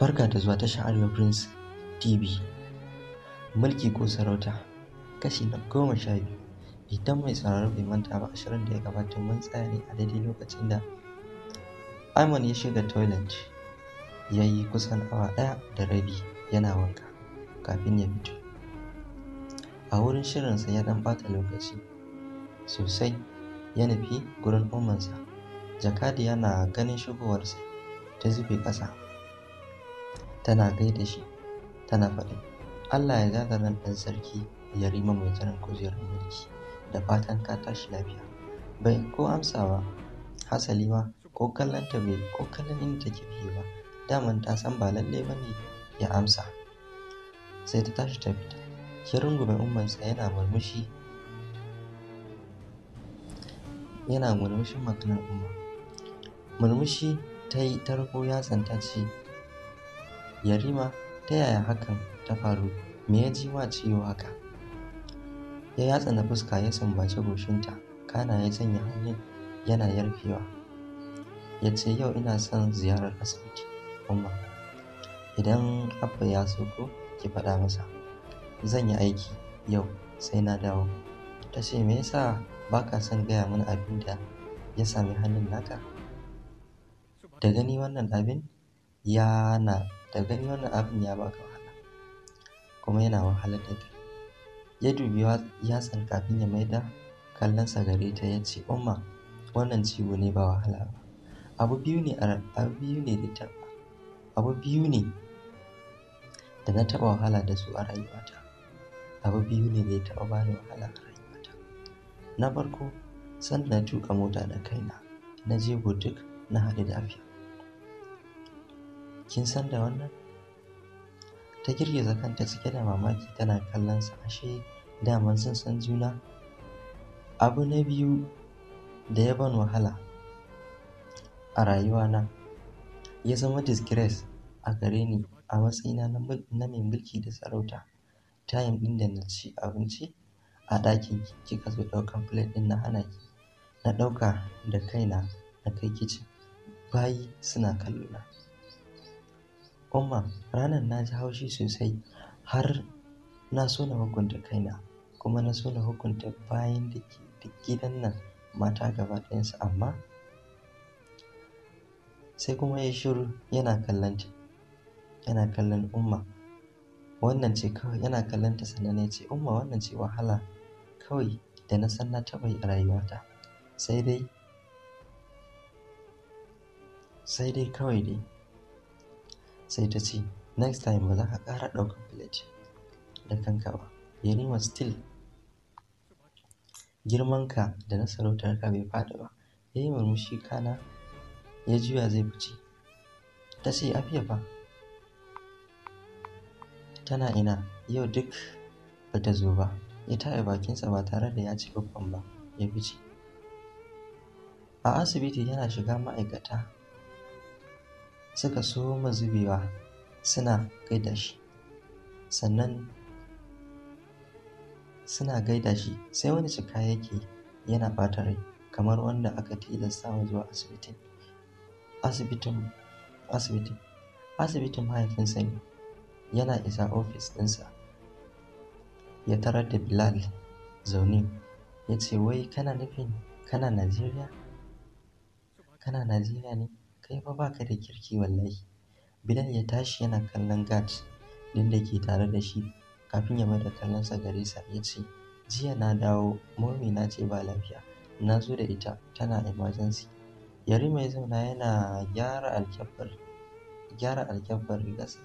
Barka da zuwa tashar Arewa Prince TV. Mulki ko sarauta, kashi na 12. Idan mai sauraro bai manta ba, 20 da ya gabata mun tsaya ne a daidai lokacin da Ayman ya shiga toilet, ya yi kusan awa 1 da rabi yana wanka kafin ya fito. A wurin shirinsa ya ɗan ɓata lokaci sosai, ya nufi gurin ummansa. Jakadiya na ganin shigowarsa ta zube ƙasa tana gaida shi, tana faɗin, "Allah ya ja da ran ɗan sarki Yarima mai jiran kujerar mulki, da fatan ka tashi lafiya." Bai ko amsa ba, hasali ma ko kallon ta bai, ko kallon inda take bai ba. Daman ta san ba lallai ba ne ya amsa. Sai ta tashi ta fita. Ya rungume ummansa yana murmushi, yana murmushin maganar Umma. Murmushi ta yi, ta riko yatsan ta ce, "Yarima, ta yaya hakan ta faru? Me ya ji ma ciwo haka?" Ya yatsa na fuska, ya sumbaci goshinta, kana ya janye hannun yana yarfewa. Ya ce, "Yau ina son ziyarar asibiti, Umma. Idan Abba ya sauko ki faɗa masa. Zan yi aiki yau, sai na dawo." Ta ce, "Me yasa ba ka son gaya mana abin da ya sami hannun naka? Da gani wannan abin ya baka wahala kuma yana wahalar da kai." Ya dubi yatsan kafin ya maida kallonsa gare ta, ya ce, "Umma, wannan ciwo ne, ba wahala ba. Abu biyu ne da na taɓa wahala da su a rayuwata. Abu biyu ne da ya taɓa bani wahala a rayuwata. Na farko, sanda na tuƙa mota da kaina na je boutique na haɗu da Afiya. Kin san da wannan?" Ta girgiza kanta cike da mamaki tana kallonsa, ashe daman sun san juna. "Abu na biyu da ya ban wahala a rayuwana, ya zama disgrace a gare ni a matsayina na mai mulki da sarauta, time ɗin da na ci abinci a ɗakin ki, kika zo ɗaukan plate ɗin, na hana ki, na ɗauka da kaina na kai kicin, bayi suna kallona. Umma, ranar na ji haushi sosai, har na so na hukunta kaina, kuma na so na hukunta bayin da ke duk gidan nan mata gaba ɗayansu, amma..." Sai kuma ya shiru yana kallon ta, yana kallon Umma. Wannan ce kawai, yana kallon ta, sannan ya ce, "Umma, wannan ce wahala kawai da na san na taɓa yi a rayuwata. Sai dai kawai dai." Sai ta ce, "Next time ba za ka ƙara ɗaukan plate da kanka ba. Yarima, still girmanka da na sarautarka bai faɗi ba." Ya yi murmushi, kana ya juya zai fice. Ta ce, "Afiya fa? Tana ina? Yau duk ba ta zo ba." Ya taɓe bakinsa ba tare da ya ce uffam ba, ya fice. A asibiti, yana shiga ma'aikata suka soma zubewa suna gaida shi. Sannan suna gaida shi, sai wani cika yake yana ɓata rai kamar wanda aka tilasta wa zuwa asibitin. Asibitin mahaifinsa ne. Yana isa ofis ɗinsa ya tarar da Bilal zaune. Ya ce, "Wai kana nufin kana Najeriya? Kana Najeriya ne? Kai fa baka da kirki wallahi." Bilal ya tashi yana kallon guard ɗin da ke tare da shi kafin ya maida kallonsa gare sa, ya ce, "Jiya na dawo, Mommy na ce ba lafiya. Na zo da ita, tana emergency." Yarima ya zauna yana gyara alkyabbar rigarsa,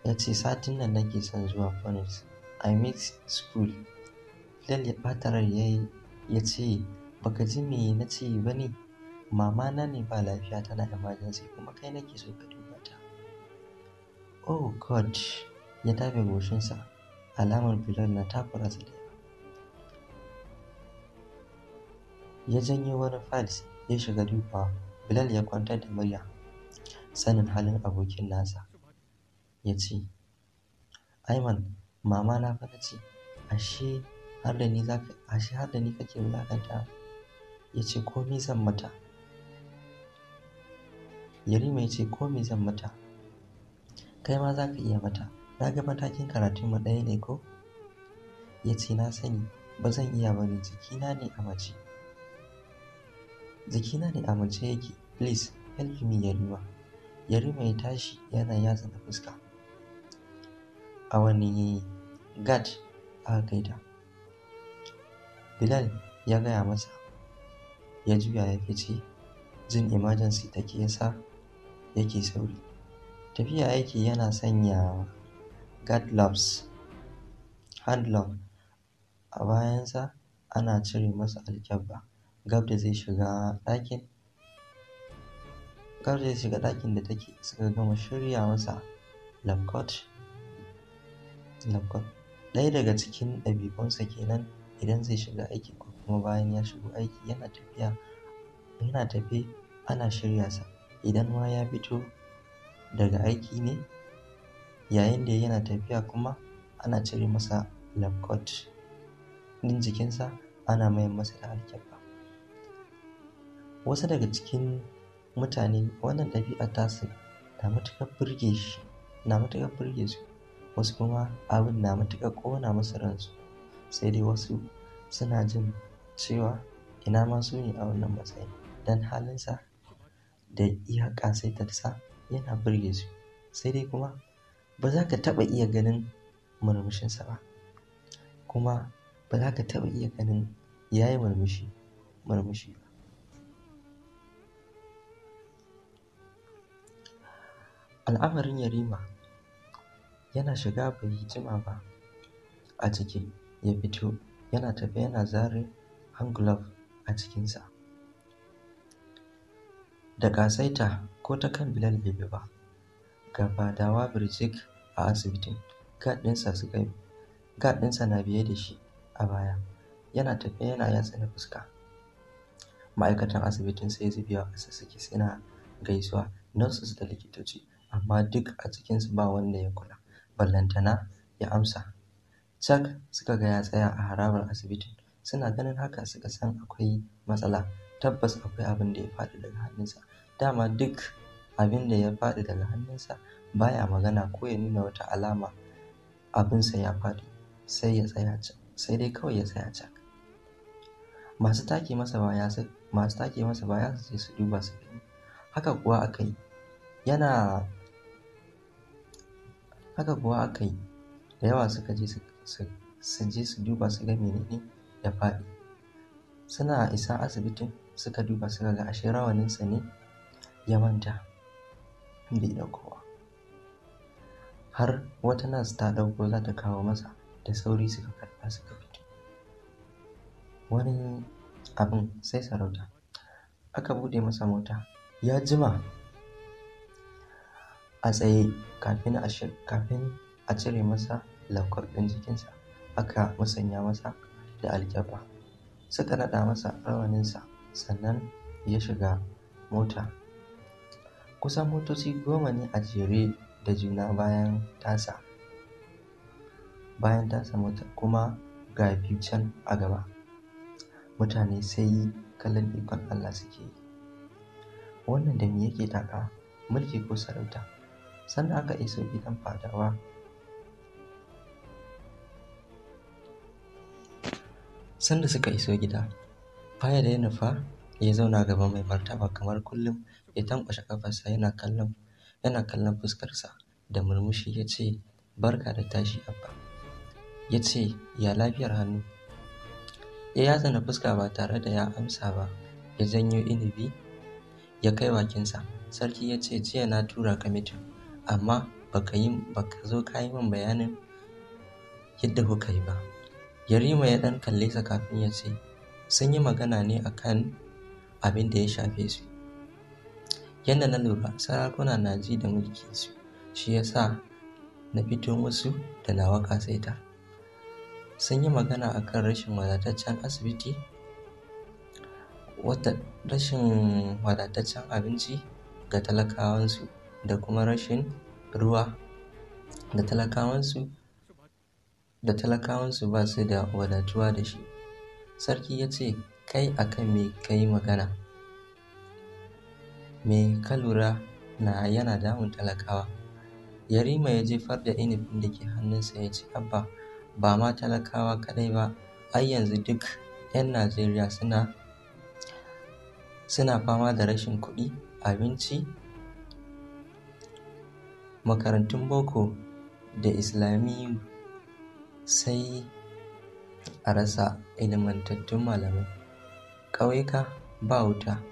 ya ce, "Satin nan nake son zuwa Phoenix. I miss school." Bilal ya ɓata rai ya ce, "Baka ji me na ce ba ne? Mama na ne ba lafiya, tana emergency, kuma kai nake so ka duba ta." "Oh God!" Ya dafe goshinsa, alamar Bilal na takura sa da yawa. Ya janyo wani files ya shiga dubawa. Bilal ya kwantar da murya, sanin halin abokin nasa. Ya ce, "Ayman, mama na fa na ce, ashe har da ni kake wulaƙanta?" Ya ce, "Ko me zan mata?" Yarima ya ce, "Ko me zan mata?" Kai ma za ka iya mata. Na ga matakin karatunmu ɗaya ne ko? Ya ce na sani, ba zan iya ba ne, jikina ne a mace. Jikina ne a mace yake. Please help me Yarima. Yarima ya tashi yana yatsa da fuska. A wani gad aka kai ta? Bilal ya gaya masa. Ya juya ya fice. Jin emergency take yasa yake sauri. Tafiya yake yana sanya guard gloves, hand glove a bayansa ana cire masa alkyabba. Gab da zai shiga ɗakin, gab da zai shiga ɗakin da take suka gama shirya masa lab coat. Lab coat. Ɗaya daga cikin ɗabi'unsa kenan idan zai shiga aiki ko kuma bayan ya shigo aiki yana tafiya, yana tafe ana shirya sa. Idan ma ya fito daga aiki ne, yayin da yana tafiya kuma ana cire masa lab coat ɗin jikinsa ana mayar masa da alkyabba. Wasu daga cikin mutane wannan ɗabi'a tasu na matuƙar burge shi, na matuƙar burge su. Wasu kuma abin na matuƙar ƙona musu ransu. Sai dai wasu suna jin cewa ina ma su ne a wannan matsayin. Dan halinsa da iya ƙasaitarsa yana burge su. Sai dai kuma ba za ka taɓa iya ganin murmushinsa ba. Kuma ba za ka taɓa iya ganin ya yi murmushi, murmushi ba. Al'amarin Yarima yana shiga bai jima ba a ciki ya fito yana tafe yana zare hand glove a cikinsa. Da ƙasaita ko ta kan Bilal bai bi ba. Ga fadawa birjik a asibitin. Guard ɗinsa na biye da shi a baya. Yana tafe yana yatsuna fuska. Ma'aikatan asibitin sai zubewa ƙasa suke suna gaisuwa, nurses da likitoci, amma duk a cikinsu ba wanda ya kula. Ballantana ya amsa. Cak suka ga ya tsaya a harabar asibitin. Suna ganin haka suka san akwai matsala. Tabbas akwai abin da ya faɗi daga hannunsa. Dama duk abin da ya faɗi daga hannunsa baya magana ko ya nuna wata alama abinsa ya faɗi, sai ya tsaya cak, sai dai kawai ya tsaya cak. Masu take masa baya su masu take masa baya su je su duba su gani. Haka kuwa aka yi. Yana haka kuwa aka yi. Da yawa suka je su je su duba su ga menene ya faɗi. Suna isa asibitin suka duba suka ga ashe rawaninsa ne ya manta bai ɗauko ba. Har wata nurse ta ɗauko za ta kawo masa, da sauri suka karɓa suka fito. Wani abin sai sarauta. Aka buɗe masa mota. Ya jima a tsaye kafin a cire masa lab coat ɗin jikinsa. Aka musanya masa da alkyabba. Suka naɗa masa rawaninsa sannan ya shiga mota. Kusan motoci 10 ne a jere da juna bayan tasa. Bayan tasa mota kuma ga biyu can a gaba. Mutane sai kallon ikon Allah suke yi. Wannan da me yake taƙama? Mulki ko sarauta? Sannan aka iso gidan fadawa. Sanda suka iso gida, Faya da ya nufa ya zauna gaban mai martaba kamar kullum, ya tankwashe ƙafarsa yana kallon fuskarsa da murmushi ya ce barka da tashi Abba. Ya ce ya lafiyar hannu. Ya yatsuna fuska ba tare da ya amsa ba, ya janyo inibi ya kai bakinsa. Sarki ya ce jiya na tura ka mitin amma baka zo ka yi min bayanin yadda kuka yi ba. Yarima ya ɗan kalle sa kafin ya ce sun yi magana ne akan abin da ya shafe su. Yadda na lura sarakuna na ji da mulkinsu, shi ya sa na fito musu da nawa ƙasaita. Sun yi magana akan rashin wadataccen asibiti, rashin wadataccen abinci ga talakawansu da kuma rashin ruwa da talakawansu ba su da wadatuwa da shi. Sarki ya ce kai akan me ka yi magana? Me ka lura na yana damun talakawa? Yarima ya jefar da inibin da ke hannunsa ya ce, Abba, ba ma talakawa kaɗai ba, ai yanzu duk 'yan Najeriya suna fama da rashin kuɗi, abinci, makarantun boko da islamiyu sai a rasa ilimantattun malamai, ƙauyuka ba wuta,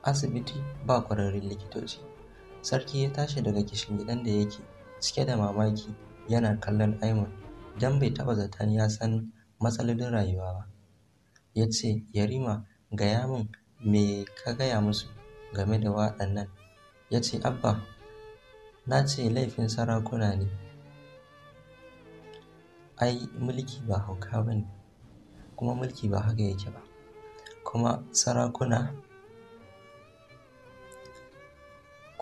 asibiti ba ƙwararrun likitoci. Sarki ya tashi daga kishingiɗen da yake cike da mamaki yana kallon Aiman don bai taɓa zaton ya san matsalolin rayuwa ba. Ya ce, Yarima, gaya min me ka gaya musu game da waɗannan? Ya ce, Abba, na ce laifin sarakuna ne. Ai mulki ba hauka ba ne, kuma mulki ba haka yake ba. Kuma sarakuna,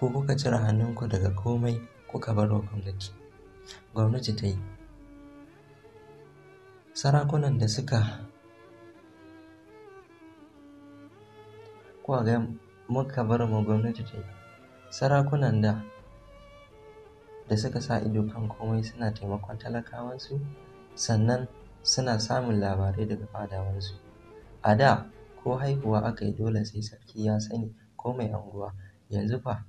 ku kuka cire hannunku daga komai kuka bar wa gwamnati. Gwamnati ta yi. Sarakunan da suka kuka ga muka bar wa gwamnati ta yi. Sarakunan da suka sa ido kan komai suna taimakon talakawansu, sannan suna samun labarai daga fadawansu. A da ko haihuwa aka yi dole sai sarki ya sani ko mai unguwa. Yanzu fa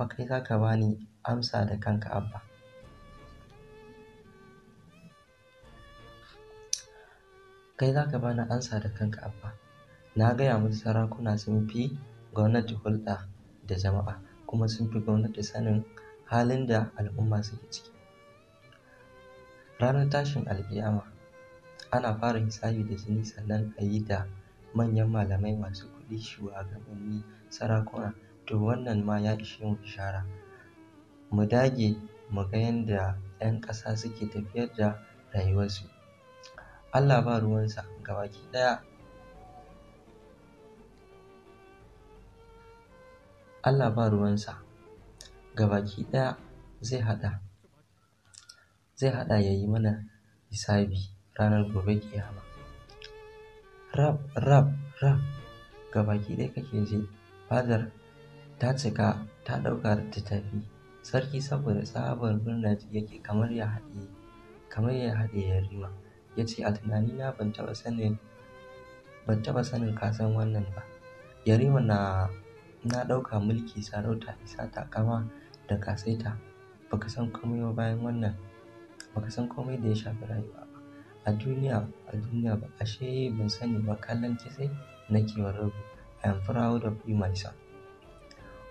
kai za ka ba ni amsa da kanka, Abba. Kai za ka ba ni amsa da kanka, Abba. Na gaya musu sarakuna sun fi gwamnati hulɗa da jama'a, kuma sun fi gwamnati sanin halin da al'umma suke ciki. Ranar tashin alƙiyama ana fara hisabi da jini sannan a yi da manyan malamai, masu kuɗi, shugabanni, sarakuna. To wannan ma ya ishe mu ishara. Mu dage mu ga yadda 'yan ƙasa suke tafiyar da rayuwarsu. Allah ba ruwansa gabaki ɗaya. Allah ba ruwansa gabaki ɗaya zai haɗa ya yi mana hisabi ranar gobe ƙiyama. Rab, rab, rab gabaki ɗaya kake ji fadar ta cika ta ɗauka ta tafi. Sarki saboda tsabar murna ji yake kamar ya haɗiye Yarima. Ya ce, a tunanina ban taɓa sanin ka san wannan ba. Yarima na ɗauka mulki, sarauta, isa, taƙama da ƙasaita. Baka san komai ba bayan wannan. Baka san komai da ya shafi rayuwa ba. A duniya ba ashe ban sani ba, kallon kitse nake wa rogo. I am proud of you, my son.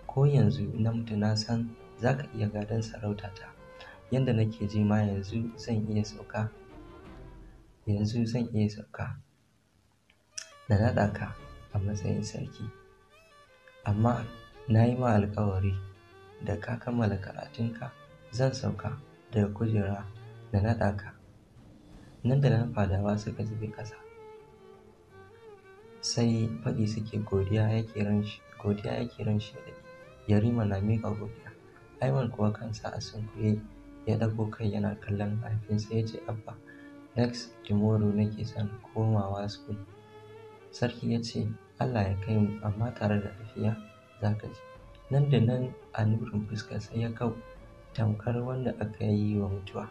Ko yanzu na mutu na san za ka iya gadon sarautata. Yanda nake ji ma yanzu zan iya sauka. Na naɗa ka a matsayin sarki. Amma na yi ma alƙawari da ka kammala karatunka zan sauka daga kujera na naɗa ka. Nan da nan fadawa suka zube ƙasa. Sai faɗi suke godiya yake ran shi ya daɗe. Yarima na miƙa godiya. Aiman kuwa kansa a sunkuye ya ɗago kai yana kallon mahaifinsa ya ce, Abba, next tomorrow nake son komawa school. Sarki ya ce, Allah ya kai mu, amma tare da Afiya za ka je. Nan da nan a nurin fuskarsa ya kau tamkar wanda aka yi wa mutuwa.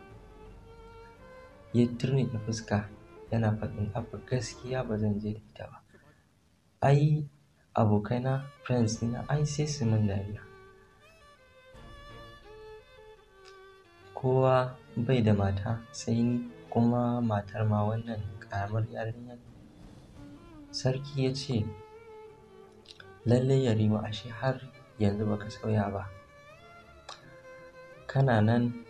Ya turnuƙe fuska yana faɗin, Abba, gaskiya ba zan je da ita ba. Ai abokaina, friends ɗina, ai sai su min dariya. Kowa bai da mata sai ni, kuma matar ma wannan ƙaramar yarinyar. Sarki ya ce, lallai Yarima, ashe har yanzu baka sauya ba. Kana nan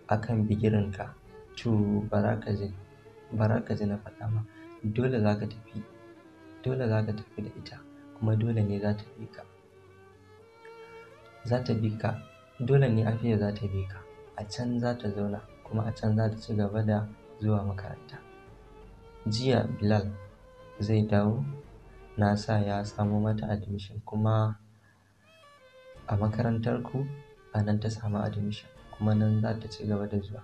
akan bigirinka. To bara ka ji na faɗa ma. Dole za ka tafi da ita, kuma dole ne za ta bi ka. Dole ne Afiya za ta bi ka. A can za ta zauna, kuma a can za ta ci gaba da zuwa makaranta. Jiya Bilal zai dawo, na sa ya samo mata admission, kuma a makarantar ku a nan ta samu admission, kuma nan za ta ci gaba da zuwa.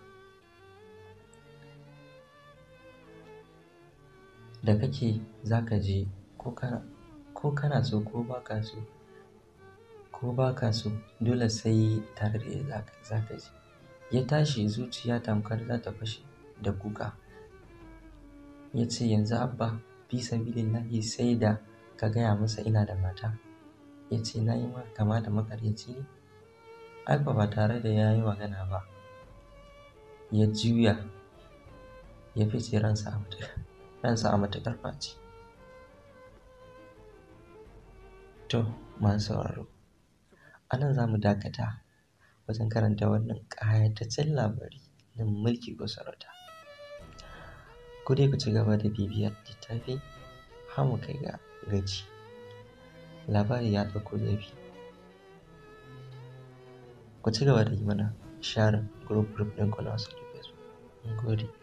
Da kake za ka je ko kana so ko ba ka so, Ko ba ka so dole sai tare da ita za ka je. Ya tashi zuciya tamkar za ta fashe da kuka. Ya ce yanzu Abba fi sabilillahi sai da ka gaya masa ina da mata. Ya ce na yi maka kama da maƙaryaci ne? Ai kuwa ba tare da ya yi magana ba. Ya juya ya fice ransa a matuƙar ɓace. To masu sauraro, a nan za mu dakata wajen karanta wannan ƙayataccen labari na mulki ko sarauta. Ku dai ku ci gaba da bibiyar littafi har mu kai ga gaci. Labari ya ɗauko zafi. Ku ci gaba da yi mana sharing group group ɗinku na WhatsApp da Facebook. Mun gode.